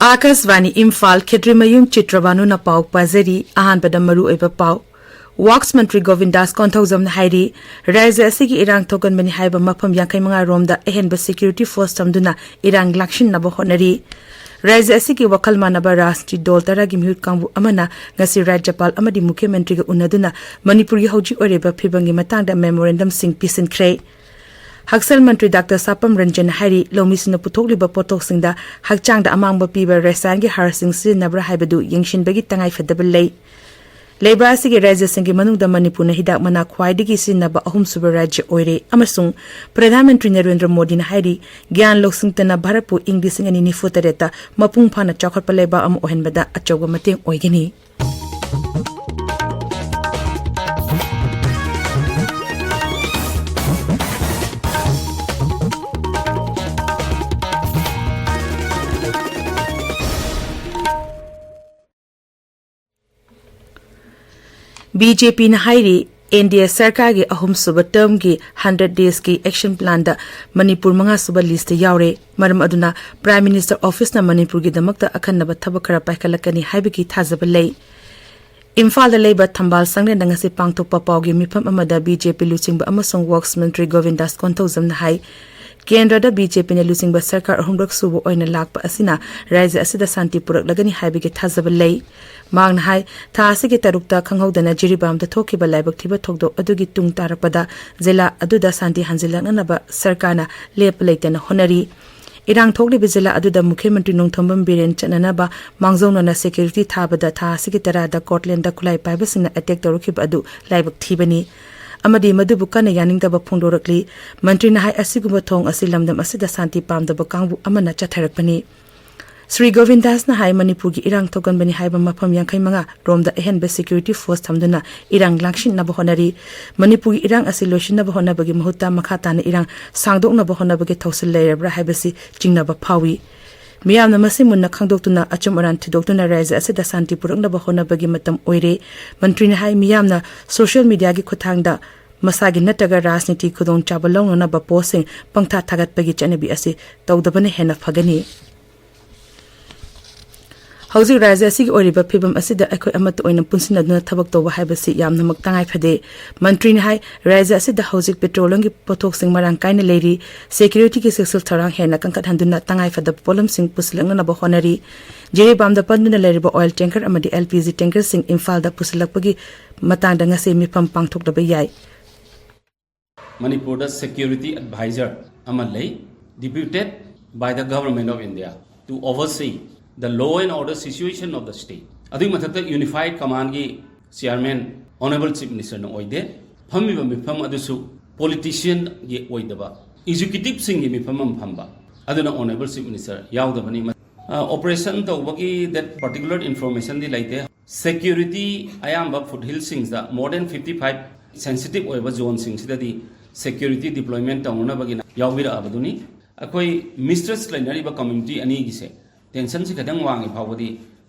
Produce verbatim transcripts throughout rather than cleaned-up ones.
ꯑꯥꯀꯥꯁꯕꯥꯅꯤ ꯏꯝꯐꯥꯜ, ꯈꯦꯇ꯭ꯔꯤꯃꯌꯨꯝ ꯆꯤꯇ꯭ꯔꯕꯥꯅꯨꯅ ꯄꯥꯎ ꯄꯥꯖꯔꯤ꯫ ꯑꯍꯥꯟꯕꯗ ꯃꯔꯨꯑꯣꯏꯕ ꯄꯥꯎ꯫ ꯋꯥꯛꯁ ꯃꯟꯇ꯭ꯔꯤ ꯒꯣꯕꯤꯟꯗꯥꯁ ꯀꯣꯟꯊꯧꯖꯝꯅ ꯍꯥꯏꯔꯤ, ꯔꯥꯖ꯭ꯌ ꯑꯁꯤꯒꯤ ꯏꯔꯥꯡ ꯊꯣꯛꯀꯟꯕꯅꯤ ꯍꯥꯏꯕ ꯃꯐꯝ ꯌꯥꯡꯈꯩ ꯃꯉꯥ ꯔꯣꯝꯗ ꯑꯍꯦꯟꯕ ꯁꯦꯀ꯭ꯌꯨꯔꯤꯇꯤ ꯐꯣꯔꯁ ꯊꯝꯗꯨꯅ ꯏꯔꯥꯡ ꯂꯥꯛꯁꯤꯟꯅꯕ ꯍꯣꯠꯅꯔꯤ꯫ ꯔꯥꯖ꯭ꯌ ꯑꯁꯤꯒꯤ ꯋꯥꯈꯜ ꯃꯥꯟꯅꯕ ꯔꯥꯖꯅꯤꯇꯤ ꯗꯣꯜ ꯇꯔꯥꯒꯤ ꯃꯤꯍꯨꯠ ꯀꯥꯡꯕꯨ ꯑꯃꯅ ꯉꯁꯤ ꯔꯥꯖ꯭ꯌꯄꯥꯜ ꯑꯃꯗꯤ ꯃꯨꯈ꯭ꯌ ꯃꯟꯇ꯭ꯔꯤꯒ ꯎꯅꯗꯨꯅ ꯃꯅꯤꯄꯨꯔꯒꯤ ꯍꯧꯖꯤꯛ ꯑꯣꯏꯔꯤꯕ ꯐꯤꯕꯝꯒꯤ ꯃꯇꯥꯡꯗ ꯃꯦꯃꯣꯔꯦꯟꯗꯝꯁꯤꯡ ꯄꯤꯁꯤꯟꯈ꯭ꯔꯦ꯫ ꯍꯛꯁꯦꯜ ꯃꯟꯇ꯭ꯔꯤ ꯗꯥꯛꯇꯔ ꯁꯥꯄꯝ ꯔꯟꯖꯟꯅ ꯍꯥꯏꯔꯤ, ꯂꯧꯃꯤꯁꯤꯡꯅ ꯄꯨꯊꯣꯛꯂꯤꯕ ꯄꯣꯠꯊꯣꯛꯁꯤꯡꯗ ꯍꯛꯆꯥꯡꯗ ꯑꯃꯥꯡꯕ ꯄꯤꯕ ꯔꯁꯥꯌꯟꯒꯤ ꯍꯥꯔꯁꯤꯡ ꯁꯤꯖꯤꯟꯅꯕ꯭ꯔꯥ ꯍꯥꯏꯕꯗꯨ ꯌꯦꯡꯁꯤꯟꯕꯒꯤ ꯇꯉꯥꯏꯐꯗꯕ ꯂꯩ꯫ ꯂꯩꯕꯥꯛ ꯑꯁꯤꯒꯤ ꯔꯥꯖ꯭ꯌꯁꯤꯡꯒꯤ ꯃꯅꯨꯡꯗ ꯃꯅꯤꯄꯨꯔꯅ ꯍꯤꯗꯥꯛ ꯃꯅꯥ ꯈ꯭ꯋꯥꯏꯗꯒꯤ ꯁꯤꯖꯤꯟꯅꯕ ꯑꯍꯨꯝꯁꯨꯕ ꯔꯥꯖ꯭ꯌ ꯑꯣꯏꯔꯦ ꯑꯃꯁꯨꯡ ꯄ꯭ꯔꯙꯥꯟ ꯃꯟꯇ꯭ꯔꯤ ꯅꯔꯦꯟꯗ꯭ꯔ ꯃꯣꯗꯤꯅ ꯍꯥꯏꯔꯤ, ꯒ꯭ꯌꯥꯟ ꯂꯧꯁꯤꯡꯇꯅ ꯚꯥꯔꯠꯄꯨ ꯏꯪ ꯂꯤꯁꯤꯡ ꯑꯅꯤ ꯅꯤꯐꯨ ꯇꯔꯦꯠꯇ ꯃꯄꯨꯡ ꯐꯥꯅ ꯆꯥꯎꯈꯠꯄ ꯂꯩꯕꯥꯛ ꯑꯃ ꯑꯣꯏꯍꯟꯕꯗ ꯑꯆꯧꯕ ꯃꯇꯦꯡ ꯑꯣꯏꯒꯅꯤ꯫ ꯕꯤ ꯖꯦ ꯄꯤꯅ ꯍꯥꯏꯔꯤ, ꯑꯦꯟ ꯗꯤ ꯑꯦ ꯁꯔꯀꯥꯔꯒꯤ ꯑꯍꯨꯝꯁꯨꯕ ꯇꯔꯝꯒꯤ ꯍꯟꯗ꯭ꯔꯦꯠ ꯗꯦꯖꯀꯤ ꯑꯦꯛꯁꯟ ꯄ꯭ꯂꯥꯟꯗ ꯃꯅꯤꯄꯨꯔ ꯃꯉꯥꯁꯨꯕ ꯂꯤꯁꯇ ꯌꯥꯎꯔꯦ꯫ ꯃꯔꯝ ꯑꯗꯨꯅ ꯄ꯭ꯔꯥꯏꯝ ꯃꯤꯅꯤꯁꯇꯔ ꯑꯣꯐꯤꯁꯅ ꯃꯅꯤꯄꯨꯔꯒꯤꯗꯃꯛꯇ ꯑꯈꯟꯅꯕ ꯊꯕꯛ ꯈꯔ ꯄꯥꯏꯈꯠꯂꯛꯀꯅꯤ ꯍꯥꯏꯕꯒꯤ ꯊꯥꯖꯕ ꯂꯩ꯫ ꯏꯝꯐꯥꯜꯗ ꯂꯩꯕ ꯊꯝꯕꯥꯜ ꯁꯪꯂꯦꯟꯗ ꯉꯁꯤ ꯄꯥꯡꯊꯣꯛꯄ ꯄꯥꯎꯒꯤ ꯃꯤꯐꯝ ꯑꯃꯗ ꯕꯤ ꯖꯦ ꯄꯤ ꯂꯨꯆꯤꯡꯕ ꯑꯃꯁꯨꯡ ꯋꯔꯛꯁ ꯃꯟꯇ꯭ꯔꯤ ꯒꯣꯕꯤꯟꯗꯥꯁ ꯀꯣꯟꯊꯧꯖꯝꯅ ꯍꯥꯏ, ꯀꯦꯟꯗ꯭ꯔꯗ ꯕꯤ ꯖꯦ ꯄꯤꯅ ꯂꯨꯆꯤꯡꯕ ꯁꯔꯀꯥꯔ ꯑꯍꯨꯝꯔꯛ ꯁꯨꯕ ꯑꯣꯏꯅ ꯂꯥꯛꯄ ꯑꯁꯤꯅ ꯔꯥꯖ꯭ꯌ ꯑꯁꯤꯗ ꯁꯥꯟꯇꯤ ꯄꯨꯔꯛꯂꯒꯅꯤ ꯍꯥꯏꯕꯒꯤ ꯊꯥꯖꯕ ꯂꯩ꯫ ꯃꯍꯥꯛꯅ ꯍꯥꯏ, ꯊꯥ ꯑꯁꯤꯒꯤ ꯇꯔꯨꯛꯇ ꯈꯪꯍꯧꯗꯅ ꯖꯤꯔꯤꯕꯥꯝꯗ ꯊꯣꯛꯈꯤꯕ ꯂꯥꯏꯕꯛ ꯊꯤꯕ ꯊꯧꯗꯣꯛ ꯑꯗꯨꯒꯤ ꯇꯨꯡ ꯇꯥꯔꯛꯄꯗ ꯖꯤꯂꯥ ꯑꯗꯨꯗ ꯁꯥꯟꯇꯤ ꯍꯟꯖꯤꯜꯂꯛꯅꯅꯕ ꯁꯔꯀꯥꯔꯅ ꯂꯦꯞꯄ ꯂꯩꯇꯅ ꯍꯣꯠꯅꯔꯤ꯫ ꯏꯔꯥꯡ ꯊꯣꯛꯂꯤꯕ ꯖꯤꯂꯥ ꯑꯗꯨꯗ ꯃꯨꯈ꯭ꯌ ꯃꯟꯇ꯭ꯔꯤ ꯅꯣꯡꯊꯣꯝꯕꯝ ꯕꯤꯔꯦꯟ ꯆꯠꯅꯅꯕ ꯃꯥꯡꯖꯧꯅꯅ ꯁꯦꯀ꯭ꯌꯨꯔꯤꯇꯤ ꯊꯥꯕꯗ ꯊꯥ ꯑꯁꯤꯒꯤ ꯇꯔꯥꯗ ꯀꯣꯔꯠꯂꯦꯟꯗ ꯈꯨꯠꯂꯥꯏ ꯄꯥꯏꯕꯁꯤꯡꯅ ꯑꯦꯇꯦꯛ ꯇꯧꯔꯛꯈꯤꯕ ꯑꯗꯨ ꯂꯥꯏꯕꯛ ꯊꯤꯕꯅꯤ ꯑꯃꯗꯤ ꯃꯗꯨꯕꯨ ꯀꯟꯅ ꯌꯥꯅꯤꯡꯗꯕ ꯐꯣꯡꯗꯣꯔꯛꯂꯤ꯫ ꯃꯟꯇ꯭ꯔꯤꯅ ꯍꯥꯏ, ꯑꯁꯤꯒꯨꯝꯕ ꯊꯧꯑꯣꯡ ꯑꯁꯤ ꯂꯝꯗꯝ ꯑꯁꯤꯗ ꯁꯥꯟꯇꯤ ꯄꯥꯝꯗꯕ ꯀꯥꯡꯕꯨ ꯑꯃꯅ ꯆꯠꯊꯔꯛꯄꯅꯤ꯫ ꯁ꯭ꯔꯤ ꯒꯣꯕꯤꯟꯗꯥꯁꯅ ꯍꯥꯏ, ꯃꯅꯤꯄꯨꯔꯒꯤ ꯏꯔꯥꯡ ꯊꯣꯛꯀꯟꯕꯅꯤ ꯍꯥꯏꯕ ꯃꯐꯝ ꯌꯥꯡꯈꯩ ꯃꯉꯥ ꯔꯣꯝꯗ ꯑꯍꯦꯟꯕ ꯁꯦꯀ꯭ꯌꯨꯔꯤꯇꯤ ꯐꯣꯔꯁ ꯊꯝꯗꯨꯅ ꯏꯔꯥꯡ ꯂꯥꯛꯁꯤꯟꯅꯕ ꯍꯣꯠꯅꯔꯤ꯫ ꯃꯅꯤꯄꯨꯔꯒꯤ ꯏꯔꯥꯡ ꯑꯁꯤ ꯂꯣꯏꯁꯤꯟꯅꯕ ꯍꯣꯠꯅꯕꯒꯤ ꯃꯍꯨꯠꯇ ꯃꯈꯥ ꯇꯥꯅ ꯏꯔꯥꯡ ꯁꯥꯡꯗꯣꯛꯅꯕ ꯍꯣꯠꯅꯕꯒꯤ ꯊꯧꯁꯤꯜ ꯂꯩꯔꯕ꯭ꯔꯥ ꯍꯥꯏꯕꯁꯤ ꯆꯤꯡꯅꯕ ꯐꯥꯎꯏ꯫ ꯃꯤꯌꯥꯝꯅ ꯃꯁꯤ ꯃꯨꯟꯅ ꯈꯪꯗꯣꯛꯇꯨꯅ ꯑꯆꯨꯝ ꯑꯔꯥꯟ ꯊꯤꯗꯣꯛꯇꯨꯅ ꯔꯥꯖ꯭ꯌ ꯑꯁꯤꯗ ꯁꯥꯟꯇꯤ ꯄꯨꯔꯛꯅꯕ ꯍꯣꯠꯅꯕꯒꯤ ꯃꯇꯝ ꯑꯣꯏꯔꯦ꯫ ꯃꯟꯇ꯭ꯔꯤꯅ ꯍꯥꯏ, ꯃꯤꯌꯥꯝꯅ ꯁꯣꯁꯤꯌꯦꯜ ꯃꯤꯗꯤꯌꯥꯒꯤ ꯈꯨꯠꯊꯥꯡꯗ ꯃꯁꯥꯒꯤ ꯅꯠꯇ꯭ꯔꯒ ꯔꯥꯖꯅꯤꯇꯤ ꯈꯨꯗꯣꯡꯆꯥꯕ ꯂꯧꯅꯅꯕ ꯄꯣꯁꯁꯤꯡ ꯄꯪꯊꯥ ꯊꯥꯒꯠꯄꯒꯤ ꯆꯠꯅꯕꯤ ꯑꯁꯤ ꯇꯧꯗꯕꯅ ꯍꯦꯟꯅ ꯐꯒꯅꯤ꯫ ꯍꯧꯖꯤꯛ ꯔꯥꯖ꯭ꯌ ꯑꯁꯤꯒꯤ ꯑꯣꯏꯔꯤꯕ ꯐꯤꯕꯝ ꯑꯁꯤꯗ ꯑꯩꯈꯣꯏ ꯑꯃꯠꯇ ꯑꯣꯏꯅ ꯄꯨꯟꯁꯤꯟꯅꯗꯨꯅ ꯊꯕꯛ ꯇꯧꯕ ꯍꯥꯏꯕꯁꯤ ꯌꯥꯝꯅꯃꯛ ꯇꯉꯥꯏ ꯐꯗꯦ꯫ ꯃꯟꯇ꯭ꯔꯤꯅ ꯍꯥꯏ, ꯔꯥꯖ꯭ꯌ ꯑꯁꯤꯗ ꯍꯧꯖꯤꯛ petroleumꯒꯤ ꯄꯣꯠꯊꯣꯛꯁꯤꯡ ꯃꯔꯥꯡ ꯀꯥꯏꯅ ꯂꯩꯔꯤ, securityꯒꯤ ꯆꯦꯛꯁꯤꯜ ꯊꯧꯔꯥꯡ ꯍꯦꯟꯅ ꯀꯟꯈꯠꯍꯟꯗꯨꯅ ꯇꯉꯥꯏ ꯐꯗꯕ ꯄꯣꯠꯂꯝꯁꯤꯡ ꯄꯨꯁꯤꯜꯂꯛꯅꯅꯕ ꯍꯣꯠꯅꯔꯤ꯫ ꯖꯤꯔꯤꯕꯥꯝꯗ ꯄꯟꯗꯨꯅ ꯂꯩꯔꯤꯕ oil tanker ꯑꯃꯗꯤ LPG tankerꯁꯤꯡ ꯏꯝꯐꯥꯜꯗ ꯄꯨꯁꯤꯜꯂꯛꯄꯒꯤ ꯃꯇꯥꯡꯗ ꯉꯁꯤ ꯃꯤꯐꯝ ꯄꯥꯡꯊꯣꯛꯂꯕ ꯌꯥꯏ꯫ ꯃꯅꯤꯄꯨꯔꯗ security advisor ꯑꯃ ꯂꯩ, deputed by the Government of India to oversee the law and order situation of the state. ꯑꯗꯨꯒꯤ ꯃꯊꯛꯇ Unified Commandꯒꯤ chairman Honourable Chief Ministerꯅ ꯑꯣꯏꯗꯦ꯫ ꯐꯝꯃꯤꯕ ꯃꯤꯐꯝ ꯑꯗꯨꯁꯨ politicianꯒꯤ ꯑꯣꯏꯗꯕ, executiveꯁꯤꯡꯒꯤ ꯃꯤꯐꯝ ꯑꯃ ꯐꯝꯕ, ꯑꯗꯨꯅ Honourable Chief Minister ꯌꯥꯎꯗꯕꯅꯤ꯫ ꯑ, operation ꯇꯧꯕꯒꯤ that particular informationꯗꯤ ꯂꯩꯇꯦ꯫ Security ꯑꯌꯥꯝꯕ foothillsꯁꯤꯡꯁꯤꯗ more than fifty five sensitive ꯑꯣꯏꯕ zoneꯁꯤꯡꯁꯤꯗꯗꯤ security deployment ꯇꯧꯅꯅꯕꯒꯤꯅ ꯌꯥꯎꯕꯤꯔꯛꯑꯕꯗꯨꯅꯤ꯫ ꯑꯩꯈꯣꯏ mistrust ꯂꯩꯅꯔꯤꯕ community ꯑꯅꯤꯒꯤꯁꯦ tensionꯁꯤ ꯈꯤꯇꯪ ꯋꯥꯡꯉꯤ ꯐꯥꯎꯕꯗꯤ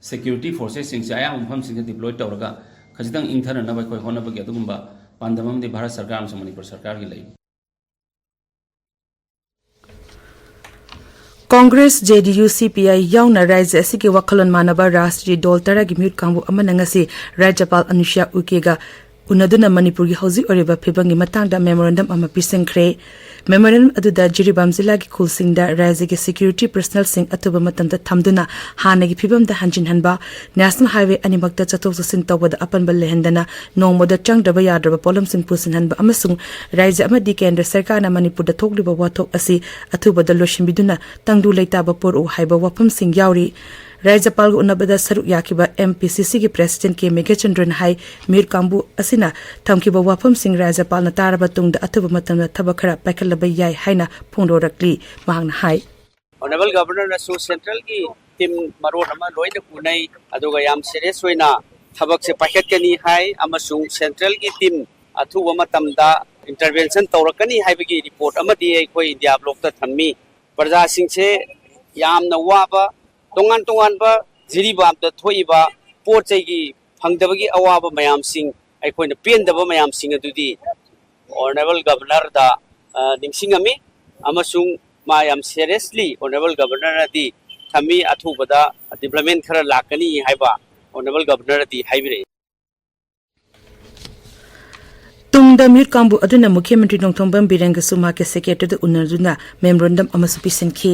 security forcesꯁꯤꯡꯁꯦ ꯑꯌꯥꯝꯕ ꯃꯐꯝꯁꯤꯡꯗ deploy ꯇꯧꯔꯒ ꯈꯖꯤꯛꯇꯪ ꯏꯪꯊꯅꯅꯕ ꯑꯩꯈꯣꯏ ꯍꯣꯠꯅꯕꯒꯤ ꯑꯗꯨꯒꯨꯝꯕ ꯄꯥꯟꯗꯝ ꯑꯃꯗꯤ ꯚꯥꯔꯠ ꯁꯔꯀꯥꯔ ꯑꯃꯁꯨꯡ ꯃꯅꯤꯄꯨꯔ ꯁꯔꯀꯥꯔꯒꯤ ꯂꯩ꯫ ꯀꯣꯡꯒ꯭ꯔꯦꯁ, ꯖꯦꯗꯤꯌꯨ, ꯁꯤꯄꯤꯑꯥꯏ ꯌꯥꯎꯅ ꯔꯥꯖ꯭ꯌ ꯑꯁꯤꯒꯤ ꯋꯥꯈꯜꯂꯣꯟ ꯃꯥꯟꯅꯕ ꯔꯥꯖꯅꯤꯇꯤ ꯗꯣꯜ ꯇꯔꯥꯒꯤ ꯃꯤꯍꯨꯠ ꯀꯥꯡꯕꯨ ꯑꯃꯅ ꯉꯁꯤ ꯔꯥꯖ꯭ꯌꯄꯥꯜ ꯑꯅꯨꯁ꯭ꯌꯥ ꯎꯏꯀꯦꯒ ꯎꯅꯗꯨꯅ ꯃꯅꯤꯄꯨꯔꯒꯤ ꯍꯧꯖꯤꯛ ꯑꯣꯏꯔꯤꯕ ꯐꯤꯕꯝꯒꯤ ꯃꯇꯥꯡꯗ memorandum ꯑꯃ ꯄꯤꯁꯤꯟꯈ꯭ꯔꯦ꯫ Memorandum ꯑꯗꯨꯗ ꯖꯤꯔꯤꯕꯥꯝ ꯖꯤꯂꯥꯒꯤ ꯈꯨꯜꯁꯤꯡꯗ ꯔꯥꯖ꯭ꯌꯒꯤ security personnelꯁꯤꯡ ꯑꯊꯨꯕ ꯃꯇꯝꯗ ꯊꯝꯗꯨꯅ ꯍꯥꯟꯅꯒꯤ ꯐꯤꯕꯝꯗ ꯍꯟꯖꯤꯟꯍꯟꯕ, national highway ꯑꯅꯤꯃꯛꯇ ꯆꯠꯊꯣꯛ ꯆꯠꯁꯤꯟ ꯇꯧꯕꯗ ꯑꯄꯟꯕ ꯂꯩꯍꯟꯗꯅ ꯅꯣꯡꯃꯗ ꯆꯪꯗ꯭ꯔꯕ ꯌꯥꯗ꯭ꯔꯕ ꯄꯣꯠꯂꯝꯁꯤꯡ ꯄꯨꯁꯤꯟꯍꯟꯕ ꯑꯃꯁꯨꯡ ꯔꯥꯖ꯭ꯌ ꯑꯃꯗꯤ ꯀꯦꯟꯗ꯭ꯔ ꯁꯔꯀꯥꯔꯅ ꯃꯅꯤꯄꯨꯔꯗ ꯊꯣꯛꯂꯤꯕ ꯋꯥꯊꯣꯛ ꯑꯁꯤ ꯑꯊꯨꯕꯗ ꯂꯣꯏꯁꯤꯟꯕꯤꯗꯨꯅ ꯇꯪꯗꯨ ꯂꯩꯇꯥꯕ ꯄꯨꯔꯛꯎ ꯍꯥꯏꯕ ꯋꯥꯐꯝꯁꯤꯡ ꯌꯥꯎꯔꯤ꯫ ꯔꯥꯖ꯭ꯌꯄꯥꯜꯒ ꯎꯅꯕꯗ ꯁꯔꯨꯛ ꯌꯥꯈꯤꯕ MPCCꯒꯤ president ꯀꯦ ꯃꯦꯘꯆꯟꯗ꯭ꯔꯟ ꯍꯥꯏ, ꯃꯤꯍꯨꯠ ꯀꯥꯡꯕꯨ ꯑꯁꯤꯅ ꯊꯝꯈꯤꯕ ꯋꯥꯐꯝꯁꯤꯡ ꯔꯥꯖ꯭ꯌꯄꯥꯜꯅ ꯇꯥꯔꯕ ꯇꯨꯡꯗ ꯑꯊꯨꯕ ꯃꯇꯝꯗ ꯊꯕꯛ ꯈꯔ ꯄꯥꯏꯈꯠꯂꯕ ꯌꯥꯏ ꯍꯥꯏꯅ ꯐꯣꯡꯗꯣꯔꯛꯂꯤ꯫ ꯃꯍꯥꯛꯅ ꯍꯥꯏ꯫ Honourable Governorꯅꯁꯨ centralꯒꯤ team ꯃꯔꯣꯟ ꯑꯃ ꯂꯣꯏꯅ ꯎꯅꯩ, ꯑꯗꯨꯒ ꯌꯥꯝ serious ꯑꯣꯏꯅ ꯊꯕꯛꯁꯦ ꯄꯥꯏꯈꯠꯀꯅꯤ ꯍꯥꯏ ꯑꯃꯁꯨꯡ centralꯒꯤ team ꯑꯊꯨꯕ ꯃꯇꯝꯗ intervention ꯇꯧꯔꯛꯀꯅꯤ ꯍꯥꯏꯕꯒꯤ report ꯑꯃꯗꯤ ꯑꯩꯈꯣꯏ India blockꯇ ꯊꯝꯃꯤ꯫ ꯄ꯭ꯔꯖꯥꯁꯤꯡꯁꯦ ꯌꯥꯝꯅ ꯋꯥꯕ, ꯇꯣꯉꯥꯟ ꯇꯣꯉꯥꯟꯕ ꯖꯤꯔꯤꯕꯥꯝꯗ ꯊꯣꯛꯏꯕ ꯄꯣꯠ ꯆꯩꯒꯤ ꯐꯪꯗꯕꯒꯤ ꯑꯋꯥꯕ ꯃꯌꯥꯝꯁꯤꯡ, ꯑꯩꯈꯣꯏꯅ ꯄꯦꯟꯗꯕ ꯃꯌꯥꯝꯁꯤꯡ ꯑꯗꯨꯗꯤ Honourable Governorꯗ ꯅꯤꯡꯁꯤꯡꯉꯝꯃꯤ ꯑꯃꯁꯨꯡ ꯃꯥ ꯌꯥꯝ seriously Honourable Governorꯅꯗꯤ ꯊꯝꯃꯤ꯫ ꯑꯊꯨꯕꯗ ꯗꯤꯕ꯭ꯂꯞꯃꯦꯟ ꯈꯔ ꯂꯥꯛꯀꯅꯤ ꯍꯥꯏꯕ ꯑꯣꯅꯔꯦꯕꯜ ꯒꯕꯔꯅꯔꯗꯤ ꯍꯥꯏꯕꯤꯔꯛꯏ꯫ ꯇꯨꯡꯗ ꯃꯤꯍꯨꯠ ꯀꯥꯡꯕꯨ ꯑꯗꯨꯅ ꯃꯨꯈ꯭ꯌ ꯃꯟꯇ꯭ꯔꯤ ꯅꯣꯡꯊꯣꯝꯕꯝ ꯕꯤꯔꯦꯟꯒꯁꯨ ꯃꯍꯥꯛꯀꯤ ꯁꯦꯀ꯭ꯔꯦꯇꯔꯤꯗ ꯎꯅꯗꯨꯅ ꯃꯦꯃꯣꯔꯦꯟꯗꯝ ꯑꯃꯁꯨ ꯄꯤꯁꯤꯟꯈꯤ꯫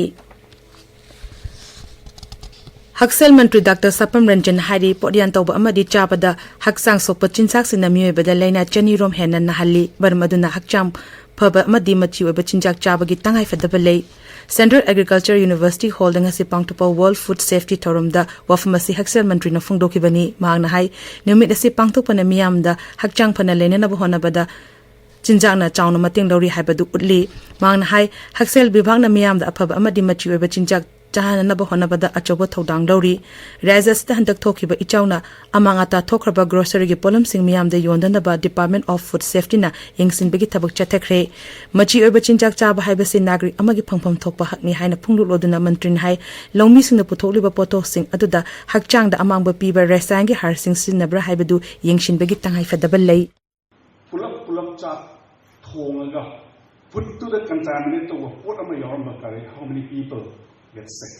ꯍꯛꯁꯦꯜ ꯃꯟꯇ꯭ꯔꯤ ꯗꯥꯛꯇꯔ ꯁꯥꯄꯝ ꯔꯟꯖꯟ ꯍꯥꯏꯔꯤ, ꯄꯣꯠꯌꯥꯟ ꯇꯧꯕ ꯑꯃꯗꯤ ꯆꯥꯕꯗ ꯍꯛꯆꯥꯡ ꯁꯣꯛꯄ ꯆꯤꯟꯖꯥꯛꯁꯤꯡꯅ ꯃꯤꯑꯣꯏꯕꯗ ꯂꯥꯏꯅꯥ ꯆꯅꯤꯔꯣꯝ ꯍꯦꯟꯅ ꯅꯥꯍꯜꯂꯤ꯫ ꯃꯔꯝ ꯑꯗꯨꯅ ꯍꯛꯆꯥꯡ ꯐꯕ ꯑꯃꯗꯤ ꯃꯆꯤ ꯑꯣꯏꯕ ꯆꯤꯟꯖꯥꯛ ꯆꯥꯕꯒꯤ ꯇꯉꯥꯏꯐꯗꯕ ꯂꯩ꯫ Central Agriculture University Hallꯗ ꯉꯁꯤ ꯄꯥꯡꯊꯣꯛꯄ World Food Safety ꯊꯧꯔꯝꯗ ꯋꯥꯐꯝ ꯑꯁꯤ ꯍꯛꯁꯦꯜ ꯃꯟꯇ꯭ꯔꯤꯅ ꯐꯣꯡꯗꯣꯛꯈꯤꯕꯅꯤ꯫ ꯃꯍꯥꯛꯅ ꯍꯥꯏ, ꯅꯨꯃꯤꯠ ꯑꯁꯤ ꯄꯥꯡꯊꯣꯛꯄꯅ ꯃꯤꯌꯥꯝꯗ ꯍꯛꯆꯥꯡ ꯐꯅ ꯂꯩꯅꯅꯕ ꯍꯣꯠꯅꯕꯗ ꯆꯤꯟꯖꯥꯛꯅ ꯆꯥꯎꯅ ꯃꯇꯦꯡ ꯂꯧꯔꯤ ꯍꯥꯏꯕꯗꯨ ꯎꯠꯂꯤ꯫ ꯃꯍꯥꯛꯅ ꯍꯥꯏ, ꯍꯛꯁꯦꯜ ꯕꯤꯚꯥꯒꯅ ꯃꯤꯌꯥꯝꯗ ꯑꯐꯕ ꯑꯃꯗꯤ ꯃꯆꯤ ꯑꯣꯏꯕ ꯆꯤꯟꯖꯥꯛ ꯆꯥꯍꯟꯅꯕ ꯍꯣꯠꯅꯕꯗ ꯑꯆꯧꯕ ꯊꯧꯗꯥꯡ ꯂꯧꯔꯤ꯫ ꯔꯥꯖ꯭ꯌ ꯑꯁꯤꯗ ꯍꯟꯗꯛ ꯊꯣꯛꯈꯤꯕ ꯏꯆꯥꯎꯅ ꯑꯃꯥꯡ ꯑꯇꯥ ꯊꯣꯛꯈ꯭ꯔꯕ ꯒ꯭ꯔꯣꯁꯔꯤꯒꯤ ꯄꯣꯠꯂꯝꯁꯤꯡ ꯃꯤꯌꯥꯝꯗ ꯌꯣꯟꯗꯅꯕ Department of Food Safetyꯅ ꯌꯦꯡꯁꯤꯟꯕꯒꯤ ꯊꯕꯛ ꯆꯠꯊꯈ꯭ꯔꯦ꯫ ꯃꯆꯤ ꯑꯣꯏꯕ ꯆꯤꯟꯖꯥꯛ ꯆꯥꯕ ꯍꯥꯏꯕꯁꯤ ꯅꯥꯒꯔꯤꯛ ꯑꯃꯒꯤ ꯐꯪꯐꯝ ꯊꯣꯛꯄ ꯍꯛꯅꯤ ꯍꯥꯏꯅ ꯐꯣꯡꯗꯣꯛꯂꯗꯨꯅ ꯃꯟꯇ꯭ꯔꯤꯅ ꯍꯥꯏ, ꯂꯧꯃꯤꯁꯤꯡꯅ ꯄꯨꯊꯣꯛꯂꯤꯕ ꯄꯣꯠꯊꯣꯛꯁꯤꯡ ꯑꯗꯨꯗ ꯍꯛꯆꯥꯡꯗ ꯑꯃꯥꯡꯕ ꯄꯤꯕ ꯔꯁꯥꯌꯅꯒꯤ ꯍꯥꯔꯁꯤꯡ ꯁꯤꯖꯤꯟꯅꯕ꯭ꯔꯥ ꯍꯥꯏꯕꯗꯨ ꯌꯦꯡꯁꯤꯟꯕꯒꯤ ꯇꯉꯥꯏꯐꯗꯕ ꯂꯩ꯫ ꯄꯨꯂꯞ ꯄꯨꯂꯞ ꯆꯥꯛ ꯊꯣꯡꯉꯒ foodꯇꯨꯗ contaminate ꯇꯧꯕ ꯄꯣꯠ ꯑꯃ ꯌꯥꯎꯔꯝꯕ ꯀꯔꯤ, how many people get sick?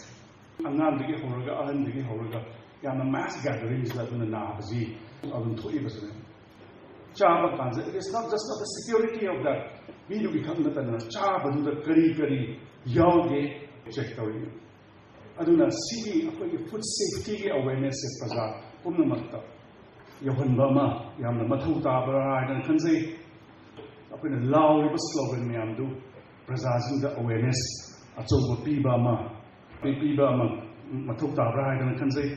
ꯑꯉꯥꯡꯗꯒꯤ ꯍꯧꯔꯒ, ꯑꯍꯟꯗꯒꯤ ꯍꯧꯔꯒ, ꯌꯥꯝꯅ mass gatherings ꯑꯗꯨꯅ ꯅꯥꯕꯁꯤ ꯑꯗꯨꯝ ꯊꯣꯛꯏꯕꯁꯤꯅꯦ꯫ ꯆꯥꯕ ꯀꯥꯟꯗ, it is not just of the security of that, ꯃꯤꯗꯨꯒꯤ ꯈꯛ ꯅꯠꯇꯅ ꯆꯥꯕꯗꯨꯗ ꯀꯔꯤ ꯀꯔꯤ ꯌꯥꯎꯒꯦ check ꯇꯧꯔꯤ꯫ ꯑꯗꯨꯅ ꯁꯤꯒꯤ ꯑꯩꯈꯣꯏꯒꯤ food safetyꯒꯤ awarenessꯁꯦ ꯄ꯭ꯔꯖꯥ ꯄꯨꯝꯅꯃꯛꯇ ꯌꯧꯍꯟꯕ ꯑꯃ ꯌꯥꯝꯅ ꯃꯊꯧ ꯇꯥꯕ꯭ꯔꯥ ꯍꯥꯏꯗꯅ ꯈꯟꯖꯩ꯫ ꯑꯩꯈꯣꯏꯅ ꯂꯥꯎꯔꯤꯕ slogan ꯃꯌꯥꯝꯗꯨ ꯄ꯭ꯔꯖꯥꯁꯤꯡꯗ awareness ꯑꯆꯧꯕ ꯄꯤꯕ ꯑꯃ, ꯄꯤꯕ ꯑꯃ ꯃꯊꯧ ꯇꯥꯕ꯭ꯔꯥ ꯍꯥꯏꯗꯅ ꯈꯟꯖꯩ꯫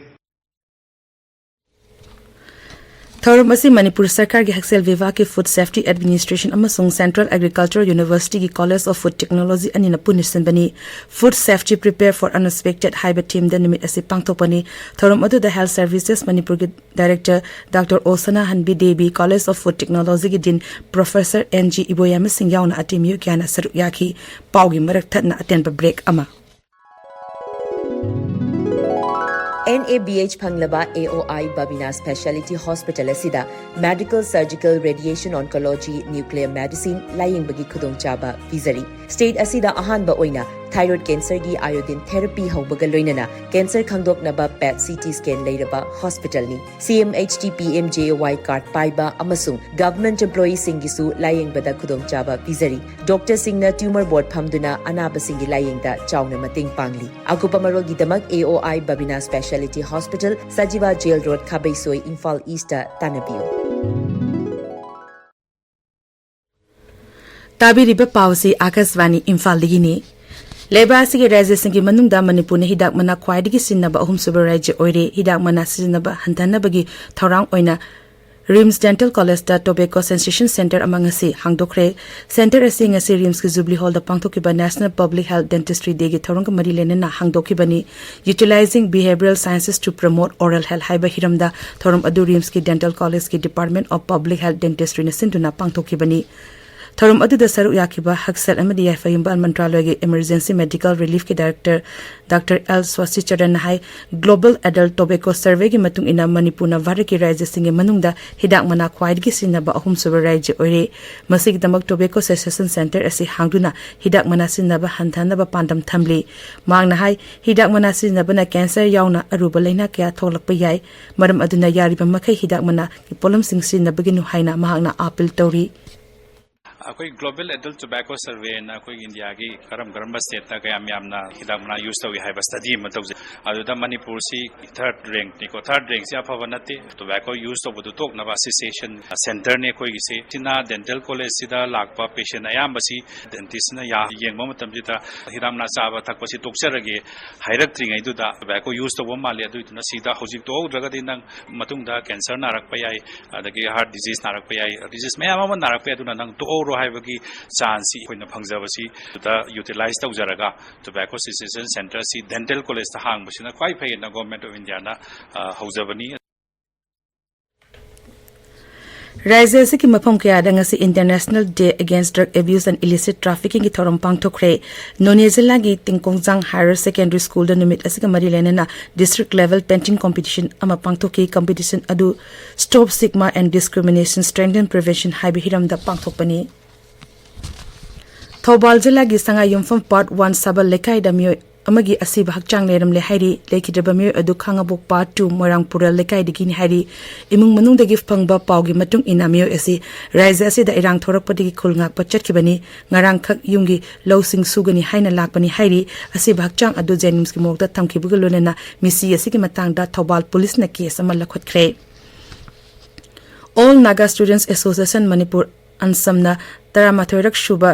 ꯊꯧꯔꯝ ꯑꯁꯤ ꯃꯅꯤꯄꯨꯔ ꯁꯔꯀꯥꯔꯒꯤ ꯍꯛꯁꯦꯜ ꯕꯤꯚꯥꯒꯀꯤ Food Safety Administration ꯑꯃꯁꯨꯡ Central Agricultural Universityꯒꯤ College of Food Technology ꯑꯅꯤꯅ ꯄꯨꯟꯅ ꯁꯤꯟꯕꯅꯤ꯫ Food Safety Prepare for Unexpected ꯍꯥꯏꯕ themeꯗ ꯅꯨꯃꯤꯠ ꯑꯁꯤ ꯄꯥꯡꯊꯣꯛꯄꯅꯤ꯫ ꯊꯧꯔꯝ ꯑꯗꯨꯗ Health Services ꯃꯅꯤꯄꯨꯔꯒꯤ Director Doctor ꯑꯣ ꯁꯅꯥꯍꯟꯕꯤ Devi, College of Food Technologyꯒꯤ Dean Professor N G ꯏꯕꯣꯌꯥꯃ ꯁꯤꯡ ꯌꯥꯎꯅ ꯑꯇꯩ ꯃꯤꯑꯣꯏ ꯀꯌꯥꯅ ꯁꯔꯨꯛ ꯌꯥꯈꯤ꯫ ꯄꯥꯎꯒꯤ ꯃꯔꯛ ꯊꯠꯅ ꯑꯇꯦꯟꯕ break ꯑꯃ꯫ N A B H ꯐꯪꯂꯕ A O I Babina Speciality Hospital ꯑꯁꯤꯗ Medical, Surgical, Radiation Oncology, Nuclear Medicine ꯂꯥꯌꯦꯡꯕꯒꯤ ꯈꯨꯗꯣꯡꯆꯥꯕ ꯄꯤꯖꯔꯤ꯫ State ꯑꯁꯤꯗ ꯑꯍꯥꯟꯕ ꯑꯣꯏꯅ Thyroid cancerꯒꯤ iodine therapy ꯍꯧꯕꯒ ꯂꯣꯏꯅꯅ cancer ꯈꯪꯗꯣꯛꯅꯕ PET CT scan ꯂꯩꯔꯕ hospitalꯅꯤ꯫ CMHT PMJAY card ꯄꯥꯏꯕ ꯑꯃꯁꯨꯡ government employeeꯁꯤꯡꯒꯤꯁꯨ ꯂꯥꯌꯦꯡꯕꯗ ꯈꯨꯗꯣꯡꯆꯥꯕ ꯄꯤꯖꯔꯤ꯫ Doctorꯁꯤꯡꯅ tumor board ꯐꯝꯗꯨꯅ ꯑꯅꯥꯕꯁꯤꯡꯒꯤ ꯂꯥꯌꯦꯡꯗ ꯆꯥꯎꯅ ꯃꯇꯦꯡ ꯄꯥꯡꯂꯤ꯫ ꯑꯀꯨꯞꯄ ꯃꯔꯣꯜꯒꯤꯗꯃꯛ AOI Babina Speciality Hospital, Sajiwa Jail Road, ꯈꯥꯕꯩꯁꯣꯏ, Imphal Eastꯇ ꯇꯥꯟꯅꯕꯤꯌꯨ꯫ ꯇꯥꯕꯤꯔꯤꯕ ꯄꯥꯎꯁꯤ ꯑꯥꯀꯥꯁꯕꯥꯅꯤ ꯏꯝꯐꯥꯜꯗꯒꯤꯅꯤ꯫ ꯂꯩꯕꯥꯛ ꯑꯁꯤꯒꯤ ꯔꯥꯖ꯭ꯌꯁꯤꯡꯒꯤ ꯃꯅꯨꯡꯗ ꯃꯅꯤꯄꯨꯔꯅ ꯍꯤꯗꯥꯛ ꯃꯅꯥ ꯈ꯭ꯋꯥꯏꯗꯒꯤ ꯁꯤꯖꯤꯟꯅꯕ ꯑꯍꯨꯝꯁꯨꯕ ꯔꯥꯖ꯭ꯌ ꯑꯣꯏꯔꯦ꯫ ꯍꯤꯗꯥꯛ ꯃꯅꯥ ꯁꯤꯖꯤꯟꯅꯕ ꯍꯟꯊꯅꯕꯒꯤ ꯊꯧꯔꯥꯡ ꯑꯣꯏꯅ RIMS Dental Collegeꯇ Tobacco Cessation Center ꯑꯃ ꯉꯁꯤ ꯍꯥꯡꯗꯣꯛꯈ꯭ꯔꯦ꯫ Center ꯑꯁꯤ ꯉꯁꯤ RIMSꯀꯤ Jubilee Hallꯗ ꯄꯥꯡꯊꯣꯛꯈꯤꯕ National Public Health Dentistry Dayꯒꯤ ꯊꯧꯔꯝꯒ ꯃꯔꯤ ꯂꯩꯅꯅ ꯍꯥꯡꯗꯣꯛꯈꯤꯕꯅꯤ꯫ Utilizing Behavioral Sciences to Promote Oral Health ꯍꯥꯏꯕ ꯍꯤꯔꯝꯗ ꯊꯧꯔꯝ ꯑꯗꯨ RIMSꯀꯤ Dental Collegeꯀꯤ Department of Public Health Dentistryꯅ ꯁꯤꯟꯗꯨꯅ ꯄꯥꯡꯊꯣꯛꯈꯤꯕꯅꯤ꯫ ꯊꯧꯔꯝ ꯑꯗꯨꯗ ꯁꯔꯨꯛ ꯌꯥꯈꯤꯕ ꯍꯛꯁꯦꯜ ꯑꯃꯗꯤ ꯌꯥꯏꯐ ꯌꯨꯝꯕꯥꯜ ꯃꯟꯇ꯭ꯔꯥꯂꯣꯏꯒꯤ Emergency Medical Reliefꯀꯤ Director Dr. L Swasti Charanꯅ ꯍꯥꯏ, Global Adult Tobacco Surveyꯒꯤ ꯃꯇꯨꯡ ꯏꯟꯅ ꯃꯅꯤꯄꯨꯔꯅ ꯚꯥꯔꯠꯀꯤ ꯔꯥꯖ꯭ꯌꯁꯤꯡꯒꯤ ꯃꯅꯨꯡꯗ ꯍꯤꯗꯥꯛ ꯃꯅꯥ ꯈ꯭ꯋꯥꯏꯗꯒꯤ ꯁꯤꯖꯤꯟꯅꯕ ꯑꯍꯨꯝꯁꯨꯕ ꯔꯥꯖ꯭ꯌ ꯑꯣꯏꯔꯦ꯫ ꯃꯁꯤꯒꯤꯗꯃꯛ Tobacco Cessation Center ꯑꯁꯤ ꯍꯥꯡꯗꯨꯅ ꯍꯤꯗꯥꯛ ꯃꯅꯥ ꯁꯤꯖꯤꯟꯅꯕ ꯍꯟꯊꯍꯟꯅꯕ ꯄꯥꯟꯗꯝ ꯊꯝꯂꯤ꯫ ꯃꯍꯥꯛꯅ ꯍꯥꯏ, ꯍꯤꯗꯥꯛ ꯃꯅꯥ ꯁꯤꯖꯤꯟꯅꯕꯅ cancer ꯌꯥꯎꯅ ꯑꯔꯨꯕ ꯂꯥꯏꯅꯥ ꯀꯌꯥ ꯊꯣꯛꯂꯛꯄ ꯌꯥꯏ꯫ ꯃꯔꯝ ꯑꯗꯨꯅ ꯌꯥꯔꯤꯕ ꯃꯈꯩ ꯍꯤꯗꯥꯛ ꯃꯅꯥꯒꯤ ꯄꯣꯠꯂꯝꯁꯤꯡ ꯁꯤꯖꯤꯟꯅꯕꯒꯤꯅꯨ ꯍꯥꯏꯅ ꯃꯍꯥꯛꯅ appeal ꯇꯧꯔꯤ꯫ ꯑꯩꯈꯣꯏ Global Adult Tobacco Surveyꯅ ꯑꯩꯈꯣꯏꯒꯤ ꯏꯟꯗꯤꯌꯥꯒꯤ ꯀꯔꯝ ꯀꯔꯝꯕ stateꯇ ꯀꯌꯥꯝ ꯌꯥꯝꯅ ꯍꯤꯗꯥꯛ ꯃꯅꯥ use ꯇꯧꯏ ꯍꯥꯏꯕ study ꯑꯃ ꯇꯧꯖꯩ꯫ ꯑꯗꯨꯗ ꯃꯅꯤꯄꯨꯔꯁꯤ third rankꯅꯤꯀꯣ꯫ Third rankꯁꯤ ꯑꯐꯕ ꯅꯠꯇꯦ꯫ Tobacco use ꯇꯧꯕꯗꯨ ꯇꯣꯛꯅꯕ cessation centreꯅꯤ ꯑꯩꯈꯣꯏꯒꯤꯁꯤ꯫ ꯁꯤꯅ dental collegeꯁꯤꯗ ꯂꯥꯛꯄ patient ꯑꯌꯥꯝꯕꯁꯤ dentistꯅ ꯌꯥ ꯌꯦꯡꯕ ꯃꯇꯝꯁꯤꯗ ꯍꯤꯗꯥꯛ ꯃꯅꯥ ꯆꯥꯕ ꯊꯛꯄꯁꯤ ꯇꯣꯛꯆꯔꯒꯦ ꯍꯥꯏꯔꯛꯇ꯭ꯔꯤꯉꯩꯗꯨꯗ tobacco use ꯇꯧꯕ ꯃꯥꯜꯂꯤ꯫ ꯑꯗꯨꯏꯗꯨꯅ ꯁꯤꯗ ꯍꯧꯖꯤꯛ ꯇꯣꯛꯍꯧꯗ꯭ꯔꯒꯗꯤ ꯅꯪ ꯃꯇꯨꯡꯗ cancer ꯅꯥꯔꯛꯄ ꯌꯥꯏ, ꯑꯗꯒꯤ heart disease ꯅꯥꯔꯛꯄ ꯌꯥꯏ, disease ꯃꯌꯥꯝ ꯑꯃ ꯅꯥꯔꯛꯄ ꯌꯥꯏ꯫ ꯑꯗꯨꯅ ꯅꯪ ꯇꯣꯛꯍꯧꯔꯣ ꯍꯥꯏꯕꯒꯤ chanceꯁꯤ ꯑꯩꯈꯣꯏꯅ ꯐꯪꯖꯕꯁꯤ ꯑꯗꯨꯗ utilize ꯇꯧꯖꯔꯒ Tobacco Cessation Centreꯁꯤ dental collegeꯇ ꯍꯥꯡꯕꯁꯤꯅ ꯈ꯭ꯋꯥꯏ ꯐꯩꯌꯦꯅ Government of Indiaꯅ, ꯑ, ꯍꯧꯖꯕꯅꯤ꯫ ꯔꯥꯖ꯭ꯌ ꯑꯁꯤꯒꯤ ꯃꯐꯝ ꯀꯌꯥꯗ ꯉꯁꯤ International Day Against Drug Abuse and Illicit Traffickingꯒꯤ ꯊꯧꯔꯝ ꯄꯥꯡꯊꯣꯛꯈ꯭ꯔꯦ꯫ ꯅꯣꯅꯦ ꯖꯤꯂꯥꯒꯤ ꯇꯤꯡꯀꯣꯡꯖꯥꯡ Higher Secondary Schoolꯗ ꯅꯨꯃꯤꯠ ꯑꯁꯤꯒ ꯃꯔꯤ ꯂꯩꯅꯅ district level painting competition ꯑꯃ ꯄꯥꯡꯊꯣꯛꯈꯤ꯫ Competition ꯑꯗꯨ Stop Stigma and Discrimination, Strengthen Prevention ꯍꯥꯏꯕ ꯍꯤꯔꯝꯗ ꯄꯥꯡꯊꯣꯛꯄꯅꯤ꯫ ꯊꯧꯕꯥꯜ ꯖꯤꯂꯥꯒꯤ ꯁꯉꯥꯏ ꯌꯨꯝꯐꯝ ꯄꯥꯔꯠ ꯋꯥꯟ ꯁꯥꯕ ꯂꯩꯀꯥꯏꯗ ꯃꯤꯑꯣꯏ ꯑꯃꯒꯤ ꯑꯁꯤꯕ ꯍꯛꯆꯥꯡ ꯂꯩꯔꯝꯂꯦ ꯍꯥꯏꯔꯤ꯫ ꯂꯩꯈꯤꯗ꯭ꯔꯕ ꯃꯤꯑꯣꯏ ꯑꯗꯨ ꯈꯥꯉꯕꯣꯛ ꯄꯥꯔꯠ ꯇꯨ ꯃꯣꯏꯔꯥꯡ ꯄꯨꯔꯦꯜ ꯂꯩꯀꯥꯏꯗꯒꯤꯅꯤ ꯍꯥꯏꯔꯤ꯫ ꯏꯃꯨꯡ ꯃꯅꯨꯡꯗꯒꯤ ꯐꯪꯕ ꯄꯥꯎꯒꯤ ꯃꯇꯨꯡ ꯏꯟꯅ ꯃꯤꯑꯣꯏ ꯑꯁꯤ ꯔꯥꯏꯖ꯭ꯌ ꯑꯁꯤꯗ ꯏꯔꯥꯡ ꯊꯣꯔꯛꯄꯗꯒꯤ ꯈꯨꯜ ꯉꯥꯛꯄ ꯆꯠꯈꯤꯕꯅꯤ꯫ ꯉꯔꯥꯡꯈꯛ ꯌꯨꯝꯒꯤ ꯂꯧꯁꯤꯡ ꯁꯨꯒꯅꯤ ꯍꯥꯏꯅ ꯂꯥꯛꯄꯅꯤ ꯍꯥꯏꯔꯤ꯫ ꯑꯁꯤꯕ ꯍꯛꯆꯥꯡ ꯑꯗꯨ ꯖꯦꯅꯤꯝꯁꯀꯤ ꯃꯣꯔꯒꯇ ꯊꯝꯈꯤꯕꯒ ꯂꯣꯏꯅꯅ ꯃꯤꯁꯤ ꯑꯁꯤꯒꯤ ꯃꯇꯥꯡꯗ ꯊꯧꯕꯥꯜ ꯄꯨꯂꯤꯁꯅ ꯀꯦꯁ ꯑꯃ ꯂꯧꯈꯠꯈ꯭ꯔꯦ꯫ All Naga Students Association Manipur, ꯑꯟꯁꯝꯅ ꯇꯔꯥꯃꯥꯊꯣꯏꯔꯛ ꯁꯨꯕ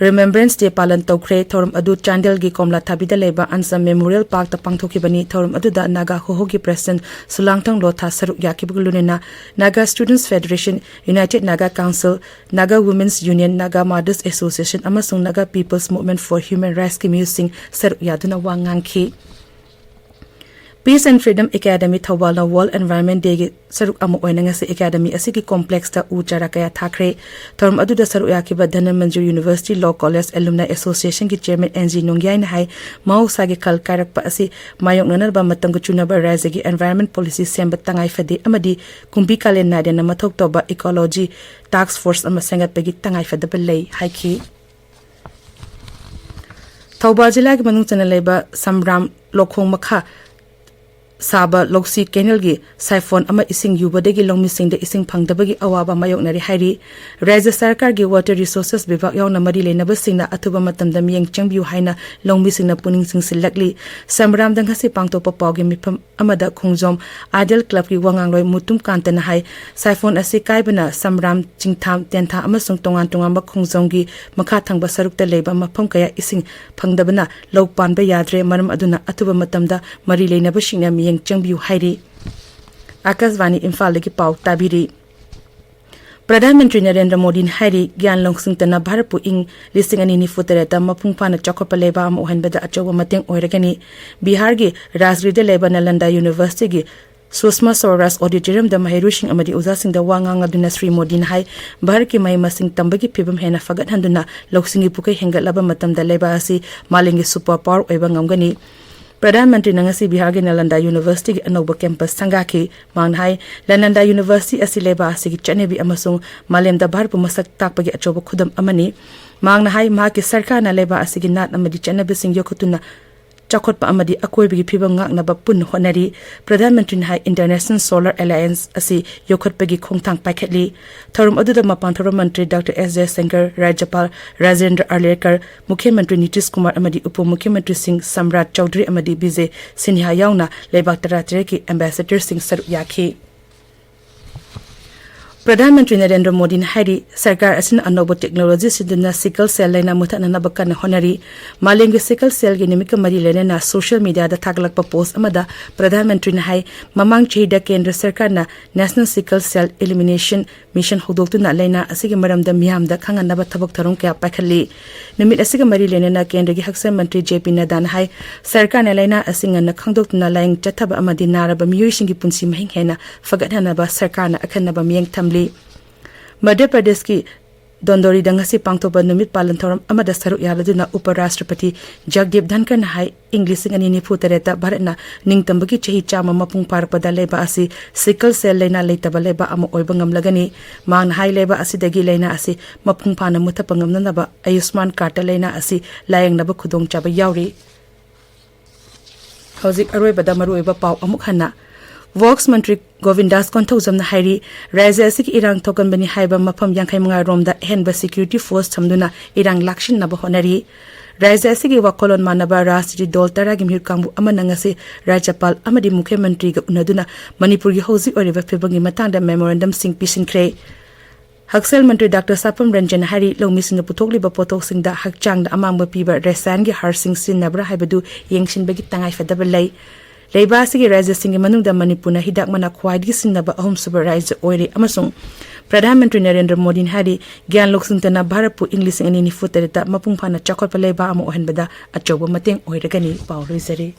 ꯔꯤꯃꯦꯝꯕ꯭ꯔꯦꯟꯁ ꯗꯦ ꯄꯥꯂꯟ ꯇꯧꯈ꯭ꯔꯦ꯫ ꯊꯧꯔꯝ ꯑꯗꯨ ꯆꯥꯟꯗꯦꯜꯒꯤ ꯀꯣꯝꯂꯥ ꯊꯥꯕꯤꯗ ꯂꯩꯕ ꯑꯟꯁꯝ ꯃꯦꯃꯣꯔꯤꯌꯦꯜ ꯄꯥꯔꯛꯇ ꯄꯥꯡꯊꯣꯛꯈꯤꯕꯅꯤ꯫ ꯊꯧꯔꯝ ꯑꯗꯨꯗ ꯅꯥꯒꯥ ꯍꯣꯍꯣꯒꯤ ꯄ꯭ꯔꯦꯁꯤꯗꯦꯟꯠ ꯁꯨꯂꯥꯡꯊꯪ ꯂꯣꯊꯥ ꯁꯔꯨꯛ ꯌꯥꯈꯤꯕꯒ ꯂꯣꯏꯅꯅ Naga Students Federation, United Naga Council, Naga Women's Union, Naga Mothers Association ꯑꯃꯁꯨꯡ Naga People's Movement for Human Rightsꯀꯤ ꯃꯤꯑꯣꯏꯁꯤꯡ ꯁꯔꯨꯛ ꯌꯥꯗꯨꯅ ꯋꯥ ꯉꯥꯡꯈꯤ꯫ Peace and Freedom Academy ꯊꯧꯕꯥꯜꯅ World Environment Dayꯒꯤ ꯁꯔꯨꯛ ꯑꯃ ꯑꯣꯏꯅ ꯉꯁꯤ ꯑꯦꯀꯥꯗꯃꯤ ꯑꯁꯤꯒꯤ ꯀꯣꯝꯄ꯭ꯂꯦꯛꯁꯇ ꯎ ꯆꯥꯔꯥ ꯀꯌꯥ ꯊꯥꯈ꯭ꯔꯦ꯫ ꯊꯧꯔꯝ ꯑꯗꯨꯗ ꯁꯔꯨꯛ ꯌꯥꯈꯤꯕ Dhanamanjuri university law college alumni ꯑꯦꯁꯣꯁꯤꯌꯦꯁꯟꯒꯤ ꯆꯦꯌꯔꯃꯦꯟ ꯑꯦꯟ ꯖꯤ ꯅꯣꯡꯌꯥꯏꯅ ꯍꯥꯏ, ꯃꯍꯧꯁꯥꯒꯤ ꯈꯜ ꯀꯥꯏꯔꯛꯄ ꯑꯁꯤ ꯃꯥꯌꯣꯛꯅꯅꯕ ꯃꯇꯝꯒ ꯆꯨꯅꯕ ꯔꯥꯖ꯭ꯌꯒꯤ environment policy ꯁꯦꯝꯕ ꯇꯉꯥꯏ ꯐꯗꯦ ꯑꯃꯗꯤ ꯀꯨꯝꯕꯤ ꯀꯥꯂꯦꯟ ꯅꯥꯏꯗꯅ ꯃꯊꯧ ꯇꯧꯕ ecology task force ꯑꯃ ꯁꯦꯝꯒꯠꯄꯒꯤ ꯇꯉꯥꯏꯐꯗꯕ ꯂꯩ ꯍꯥꯏꯈꯤ꯫ ꯊꯧꯕꯥꯜ ꯖꯤꯂꯥꯒꯤ ꯃꯅꯨꯡ ꯆꯟꯅ ꯂꯩꯕ ꯁꯝꯕ꯭ꯔꯥꯝ ꯂꯧꯈꯣꯡ ꯃꯈꯥ ꯁꯥꯕ ꯂꯧꯁꯤ ꯀꯦꯅꯦꯜꯒꯤ ꯁꯥꯏꯐꯣꯟ ꯑꯃ ꯏꯁꯤꯡ ꯌꯨꯕꯗꯒꯤ ꯂꯧꯃꯤꯁꯤꯡꯗ ꯏꯁꯤꯡ ꯐꯪꯗꯕꯒꯤ ꯑꯋꯥꯕ ꯃꯥꯌꯣꯛꯅꯔꯤ ꯍꯥꯏꯔꯤ꯫ ꯔꯥꯖ꯭ꯌ ꯁꯔꯀꯥꯔꯒꯤ Water Resources ꯕꯤꯚꯥꯒ ꯌꯥꯎꯅ ꯃꯔꯤ ꯂꯩꯅꯕꯁꯤꯡꯅ ꯑꯊꯨꯕ ꯃꯇꯝꯗ ꯃꯤꯠꯌꯦꯡ ꯆꯪꯕꯤꯌꯨ ꯍꯥꯏꯅ ꯂꯧꯃꯤꯁꯤꯡꯅ ꯄꯨꯛꯅꯤꯡ ꯆꯤꯡꯁꯤꯜꯂꯛꯂꯤ꯫ ꯁꯝꯕ꯭ꯔꯥꯝꯗ ꯉꯁꯤ ꯄꯥꯡꯊꯣꯛꯄ ꯄꯥꯎꯒꯤ ꯃꯤꯐꯝ ꯑꯃꯗ ꯈꯣꯡꯖꯣꯝ ꯑꯥꯏꯗꯤꯌꯦꯜ ꯀ꯭ꯂꯕꯀꯤ ꯋꯥ ꯉꯥꯡꯂꯣꯏ ꯃꯨꯇꯨꯝ ꯀꯥꯟꯇꯅ ꯍꯥꯏ, ꯁꯥꯏꯐꯣꯟ ꯑꯁꯤ ꯀꯥꯏꯕꯅ ꯁꯝꯕ꯭ꯔꯥꯝ, ꯆꯤꯡꯊꯥꯝ, ꯇꯦꯟꯊꯥ ꯑꯃꯁꯨꯡ ꯇꯣꯉꯥꯟ ꯇꯣꯉꯥꯟꯕ ꯈꯣꯡꯖꯣꯝꯒꯤ ꯃꯈꯥ ꯊꯪꯕ ꯁꯔꯨꯛꯇ ꯂꯩꯕ ꯃꯐꯝ ꯀꯌꯥ ꯏꯁꯤꯡ ꯐꯪꯗꯕꯅ ꯂꯧ ꯄꯥꯟꯕ ꯌꯥꯗ꯭ꯔꯦ꯫ ꯃꯔꯝ ꯑꯗꯨꯅ ꯑꯊꯨꯕ ꯃꯇꯝꯗ ꯃꯔꯤ ꯂꯩꯅꯕꯁꯤꯡꯅ ꯃꯤꯠꯌꯦꯡ ꯆꯪꯕꯤꯌꯨ ꯍꯥꯏꯔꯤ꯫ ꯑꯥꯀꯥꯁꯕꯥꯅꯤ ꯏꯝꯐꯥꯜꯗꯒꯤ ꯄꯥꯎ ꯇꯥꯕꯤꯔꯤ꯫ ꯄ꯭ꯔꯙꯥꯟ ꯃꯟꯇ꯭ꯔꯤ ꯅꯔꯦꯟꯗ꯭ꯔ ꯃꯣꯗꯤꯅ ꯍꯥꯏꯔꯤ, ꯒ꯭ꯌꯥꯟ ꯂꯧꯁꯤꯡꯇꯅ ꯚꯥꯔꯠꯄꯨ ꯏꯪ ꯂꯤꯁꯤꯡ ꯑꯅꯤ ꯅꯤꯐꯨ ꯇꯔꯦꯠꯇ ꯃꯄꯨꯡ ꯐꯥꯅ ꯆꯥꯎꯈꯠꯄ ꯂꯩꯕꯥꯛ ꯑꯃ ꯑꯣꯏꯍꯟꯕꯗ ꯑꯆꯧꯕ ꯃꯇꯦꯡ ꯑꯣꯏꯔꯒꯅꯤ꯫ ꯕꯤꯍꯥꯔꯒꯤ ꯔꯥꯖꯒꯤꯔꯗ ꯂꯩꯕ ꯅꯥꯂꯟꯗꯥ ꯌꯨꯅꯤꯚꯔꯁꯤꯇꯤꯒꯤ ꯁꯨꯁꯃꯥ ꯁ꯭ꯋꯔꯥꯖ ꯑꯣꯗꯤꯇꯣꯔꯤꯌꯝꯗ ꯃꯍꯩꯔꯣꯏꯁꯤꯡ ꯑꯃꯗꯤ ꯑꯣꯖꯥꯁꯤꯡꯗ ꯋꯥ ꯉꯥꯡꯂꯗꯨꯅ ꯁ꯭ꯔꯤ ꯃꯣꯗꯤꯅ ꯍꯥꯏ, ꯚꯥꯔꯠꯀꯤ ꯃꯍꯩ ꯃꯁꯤꯡ ꯇꯝꯕꯒꯤ ꯐꯤꯕꯝ ꯍꯦꯟꯅ ꯐꯒꯠꯍꯟꯗꯨꯅ ꯂꯧꯁꯤꯡꯒꯤ ꯄꯨꯈꯩ ꯍꯦꯟꯒꯠꯂꯕ ꯃꯇꯝꯗ ꯂꯩꯕꯥꯛ ꯑꯁꯤ ꯃꯥꯂꯦꯝꯒꯤ super power ꯑꯣꯏꯕ ꯉꯝꯒꯅꯤ꯫ ꯄ꯭ꯔꯙꯥꯟ ꯃꯟꯇ꯭ꯔꯤꯅ ꯉꯁꯤ ꯕꯤꯍꯥꯔꯒꯤ ꯅꯥꯂꯟꯗꯥ ꯌꯨꯅꯤꯚꯔꯁꯤꯇꯤꯒꯤ ꯑꯅꯧꯕ ꯀꯦꯝꯄꯁ ꯁꯪꯒꯥꯈꯤ꯫ ꯃꯍꯥꯛꯅ ꯍꯥꯏ, ꯅꯥꯂꯟꯗꯥ ꯌꯨꯅꯤꯚꯔꯁꯤꯇꯤ ꯑꯁꯤ ꯂꯩꯕꯥꯛ ꯑꯁꯤꯒꯤ ꯆꯠꯅꯕꯤ ꯑꯃꯁꯨꯡ ꯃꯥꯂꯦꯝꯗ ꯚꯥꯔꯠꯄꯨ ꯃꯁꯛ ꯇꯥꯛꯄꯒꯤ ꯑꯆꯧꯕ ꯈꯨꯗꯝ ꯑꯃꯅꯤ꯫ ꯃꯍꯥꯛꯅ ꯍꯥꯏ, ꯃꯍꯥꯛꯀꯤ ꯁꯔꯀꯥꯔꯅ ꯂꯩꯕꯥꯛ ꯑꯁꯤꯒꯤ ꯅꯥꯠ ꯑꯃꯗꯤ ꯆꯠꯅꯕꯤꯁꯤꯡ ꯌꯣꯛꯈꯠꯇꯨꯅ ꯆꯥꯎꯈꯠꯄ ꯑꯃꯗꯤ ꯑꯀꯣꯏꯕꯒꯤ ꯐꯤꯕꯝ ꯉꯥꯛꯅꯕ ꯄꯨꯟꯅ ꯍꯣꯠꯅꯔꯤ꯫ ꯄ꯭ꯔꯙꯥꯟ ꯃꯟꯇ꯭ꯔꯤꯅ ꯍꯥꯏ, International Solar Alliance ꯑꯁꯤ ꯌꯣꯛꯈꯠꯄꯒꯤ ꯈꯣꯡꯊꯥꯡ ꯄꯥꯏꯈꯠꯂꯤ꯫ ꯊꯧꯔꯝ ꯑꯗꯨꯗ ꯃꯄꯥꯟ ꯊꯧꯔꯝ ꯃꯟꯇ꯭ꯔꯤ ꯗꯥꯛꯇꯔ ꯑꯦꯁ ꯖꯌꯁꯪꯀꯔ, ꯔꯥꯖ꯭ꯌꯄꯥꯜ ꯔꯥꯖꯦꯟꯗ꯭ꯔ ꯑꯔꯂꯦꯀꯔ, ꯃꯨꯈ꯭ꯌ ꯃꯟꯇ꯭ꯔꯤ ꯅꯤꯇꯤꯁ ꯀꯨꯃꯥꯔ ꯑꯃꯗꯤ ꯎꯄ ꯃꯨꯈ꯭ꯌ ꯃꯟꯇ꯭ꯔꯤꯁꯤꯡ ꯁꯝꯔꯥꯠ ꯆꯧꯙꯔꯤ ꯑꯃꯗꯤ ꯕꯤꯖꯦ ꯁꯤꯟꯍꯥ ꯌꯥꯎꯅ ꯂꯩꯕꯥꯛ ꯇꯔꯥꯇꯔꯦꯠꯀꯤ ꯑꯦꯝꯕꯦꯁꯦꯗꯔꯁꯤꯡ ꯁꯔꯨꯛ ꯌꯥꯈꯤ꯫ ꯄ꯭ꯔꯙꯥꯟ ꯃꯟꯇ꯭ꯔꯤ ꯅꯔꯦꯟꯗ꯭ꯔ ꯃꯣꯗꯤꯅ ꯍꯥꯏꯔꯤ, ꯁꯔꯀꯥꯔ ꯑꯁꯤꯅ ꯑꯅꯧꯕ ꯇꯦꯛꯅꯣꯂꯣꯖꯤ ꯁꯤꯖꯤꯟꯅꯗꯨꯅ ꯁꯤꯀꯜ ꯁꯦꯜ ꯂꯥꯏꯅꯥ ꯃꯨꯊꯠꯅꯅꯕ ꯀꯟꯅ ꯍꯣꯠꯅꯔꯤ꯫ ꯃꯥꯂꯦꯝꯒꯤ ꯁꯤꯀꯜ ꯁꯦꯜꯒꯤ ꯅꯨꯃꯤꯠꯀ ꯃꯔꯤ ꯂꯩꯅꯅ ꯁꯣꯁꯤꯌꯦꯜ ꯃꯤꯗꯤꯌꯥꯗ ꯊꯥꯒꯠꯂꯛꯄ ꯄꯣꯁ꯭ꯠ ꯑꯃꯗ ꯄ꯭ꯔꯙꯥꯟ ꯃꯟꯇ꯭ꯔꯤꯅ ꯍꯥꯏ, ꯃꯃꯥꯡ ꯆꯍꯤꯗ ꯀꯦꯟꯗ꯭ꯔ ꯁꯔꯀꯥꯔꯅ National Sickle Cell Elimination Mission ꯍꯧꯗꯣꯛꯇꯨꯅ ꯂꯥꯏꯅꯥ ꯑꯁꯤꯒꯤ ꯃꯔꯝꯗ ꯃꯤꯌꯥꯝꯗ ꯈꯪꯍꯟꯅꯕ ꯊꯕꯛ ꯊꯧꯔꯝ ꯀꯌꯥ ꯄꯥꯏꯈꯠꯂꯤ꯫ ꯅꯨꯃꯤꯠ ꯑꯁꯤꯒ ꯃꯔꯤ ꯂꯩꯅꯅ ꯀꯦꯟꯗ꯭ꯔꯒꯤ ꯍꯛꯁꯦꯜ ꯃꯟꯇ꯭ꯔꯤ ꯖꯦ ꯄꯤ ꯅꯗꯥꯅ ꯍꯥꯏ, ꯁꯔꯀꯥꯔꯅ ꯂꯥꯏꯅꯥ ꯑꯁꯤ ꯉꯟꯅ ꯈꯪꯗꯣꯛꯇꯨꯅ ꯂꯥꯌꯦꯡ ꯆꯠꯊꯕ ꯑꯃꯗꯤ ꯅꯥꯔꯕ ꯃꯤꯑꯣꯏꯁꯤꯡꯒꯤ ꯄꯨꯟꯁꯤ ꯃꯍꯤꯡ ꯍꯦꯟꯅ ꯐꯒꯠꯍꯟꯅꯕ ꯁꯔꯀꯥꯔꯅ ꯑꯈꯟꯅꯕ ꯃꯤꯠꯌꯦꯡ ꯊꯝꯂꯤ꯫ ꯃꯙ꯭ꯌ ꯄ꯭ꯔꯗꯦꯁꯀꯤ ꯗꯣꯟꯗꯣꯔꯤꯗ ꯉꯁꯤ ꯄꯥꯡꯊꯣꯛꯄ ꯅꯨꯃꯤꯠ ꯄꯥꯂꯟ ꯊꯧꯔꯝ ꯑꯃꯗ ꯁꯔꯨꯛ ꯌꯥꯔꯗꯨꯅ ꯎꯄ ꯔꯥꯁꯇ꯭ꯔꯄꯇꯤ ꯖꯒꯗꯤꯞ ꯙꯟꯈꯔꯅ ꯍꯥꯏ, ꯏꯪ ꯂꯤꯁꯤꯡ ꯑꯅꯤ ꯅꯤꯐꯨ ꯇꯔꯦꯠꯇ ꯚꯥꯔꯠꯅ ꯅꯤꯡꯇꯝꯕꯒꯤ ꯆꯍꯤ ꯆꯥꯝꯃ ꯃꯄꯨꯡ ꯐꯥꯔꯛꯄꯗ ꯂꯩꯕꯥꯛ ꯑꯁꯤ ꯁꯤꯀꯜ ꯁꯦꯜ ꯂꯥꯏꯅꯥ ꯂꯩꯇꯕ ꯂꯩꯕꯥꯛ ꯑꯃ ꯑꯣꯏꯕ ꯉꯝꯂꯒꯅꯤ꯫ ꯃꯍꯥꯛꯅ ꯍꯥꯏ, ꯂꯩꯕꯥꯛ ꯑꯁꯤꯗꯒꯤ ꯂꯥꯏꯅꯥ ꯑꯁꯤ ꯃꯄꯨꯡ ꯐꯥꯅ ꯃꯨꯊꯠꯄ ꯉꯝꯅꯅꯕ ꯑꯌꯨꯁꯃꯥꯟ ꯀꯥꯔꯗꯇ ꯂꯥꯏꯅꯥ ꯑꯁꯤ ꯂꯥꯌꯦꯡꯅꯕ ꯈꯨꯗꯣꯡꯆꯥꯕ ꯌꯥꯎꯔꯤ꯫ ꯍꯧꯖꯤꯛ ꯑꯔꯣꯏꯕꯗ ꯃꯔꯨꯑꯣꯏꯕ ꯄꯥꯎ ꯑꯃꯨꯛ ꯍꯟꯅ꯫ ꯋꯔꯛꯁ ꯃꯟꯇ꯭ꯔꯤ ꯒꯣꯕꯤꯟꯗꯥꯁ ꯀꯣꯟꯊꯧꯖꯝꯅ ꯍꯥꯏꯔꯤ, ꯔꯥꯖ꯭ꯌ ꯑꯁꯤꯒꯤ ꯏꯔꯥꯡ ꯊꯣꯛꯀꯟꯕꯅꯤ ꯍꯥꯏꯕ ꯃꯐꯝ ꯌꯥꯡꯈꯩ ꯃꯉꯥ ꯔꯣꯝꯗ ꯑꯍꯦꯟꯕ ꯁꯦꯀ꯭ꯌꯨꯔꯤꯇꯤ ꯐꯣꯔꯁ ꯊꯝꯗꯨꯅ ꯏꯔꯥꯡ ꯂꯥꯛꯁꯤꯟꯅꯕ ꯍꯣꯠꯅꯔꯤ꯫ ꯔꯥꯖ꯭ꯌ ꯑꯁꯤꯒꯤ ꯋꯥꯈꯜꯂꯣꯟ ꯃꯥꯟꯅꯕ ꯔꯥꯖꯅꯤꯇꯤ ꯗꯣꯜ ꯇꯔꯥꯒꯤ ꯃꯤꯍꯨꯠ ꯀꯥꯡꯕꯨ ꯑꯃꯅ ꯉꯁꯤ ꯔꯥꯖ꯭ꯌꯄꯥꯜ ꯑꯃꯗꯤ ꯃꯨꯈ꯭ꯌ ꯃꯟꯇ꯭ꯔꯤꯒ ꯎꯅꯗꯨꯅ ꯃꯅꯤꯄꯨꯔꯒꯤ ꯍꯧꯖꯤꯛ ꯑꯣꯏꯔꯤꯕ ꯐꯤꯕꯝꯒꯤ ꯃꯇꯥꯡꯗ ꯃꯦꯃꯣꯔꯦꯟꯗꯝꯁꯤꯡ ꯄꯤꯁꯤꯟꯈ꯭ꯔꯦ꯫ ꯍꯛꯁꯦꯜ ꯃꯟꯇ꯭ꯔꯤ ꯗꯥꯛꯇꯔ ꯁꯥꯄꯝ ꯔꯟꯖꯟꯅ ꯍꯥꯏꯔꯤ, ꯂꯧꯃꯤꯁꯤꯡꯅ ꯄꯨꯊꯣꯛꯂꯤꯕ ꯄꯣꯠꯊꯣꯛꯁꯤꯡꯗ ꯍꯛꯆꯥꯡꯗ ꯑꯃꯥꯡꯕ ꯄꯤꯕ ꯔꯁꯥꯌꯟꯒꯤ ꯍꯥꯔꯁꯤꯡ ꯁꯤꯖꯤꯟꯅꯕ꯭ꯔꯥ ꯍꯥꯏꯕꯗꯨ ꯌꯦꯡꯁꯤꯟꯕꯒꯤ ꯇꯉꯥꯏꯐꯗꯕ ꯂꯩ꯫ ꯂꯩꯕꯥꯛ ꯑꯁꯤꯒꯤ ꯔꯥꯖ꯭ꯌꯁꯤꯡꯒꯤ ꯃꯅꯨꯡꯗ ꯃꯅꯤꯄꯨꯔꯅ ꯍꯤꯗꯥꯛ ꯃꯅꯥ ꯈ꯭ꯋꯥꯏꯗꯒꯤ ꯁꯤꯖꯤꯟꯅꯕ ꯑꯍꯨꯝꯁꯨꯕ ꯔꯥꯖ꯭ꯌ ꯑꯣꯏꯔꯤ ꯑꯃꯁꯨꯡ ꯄ꯭ꯔꯙꯥꯟ ꯃꯟꯇ꯭ꯔꯤ ꯅꯔꯦꯟꯗ꯭ꯔ ꯃꯣꯗꯤꯅ ꯍꯥꯏꯔꯤ, ꯒ꯭ꯌꯥꯟ ꯂꯧꯁꯤꯡꯇꯅ ꯚꯥꯔꯠꯄꯨ ꯏꯪ ꯂꯤꯁꯤꯡ ꯑꯅꯤ ꯅꯤꯐꯨ ꯇꯔꯦꯠꯇ ꯃꯄꯨꯡ ꯐꯥꯅ ꯆꯥꯎꯈꯠꯄ ꯂꯩꯕꯥꯛ ꯑꯃ ꯑꯣꯏꯍꯟꯕꯗ ꯑꯆꯧꯕ ꯃꯇꯦꯡ ꯑꯣꯏꯔꯒꯅꯤ꯫ ꯄꯥꯎ ꯂꯣꯏꯖꯔꯦ꯫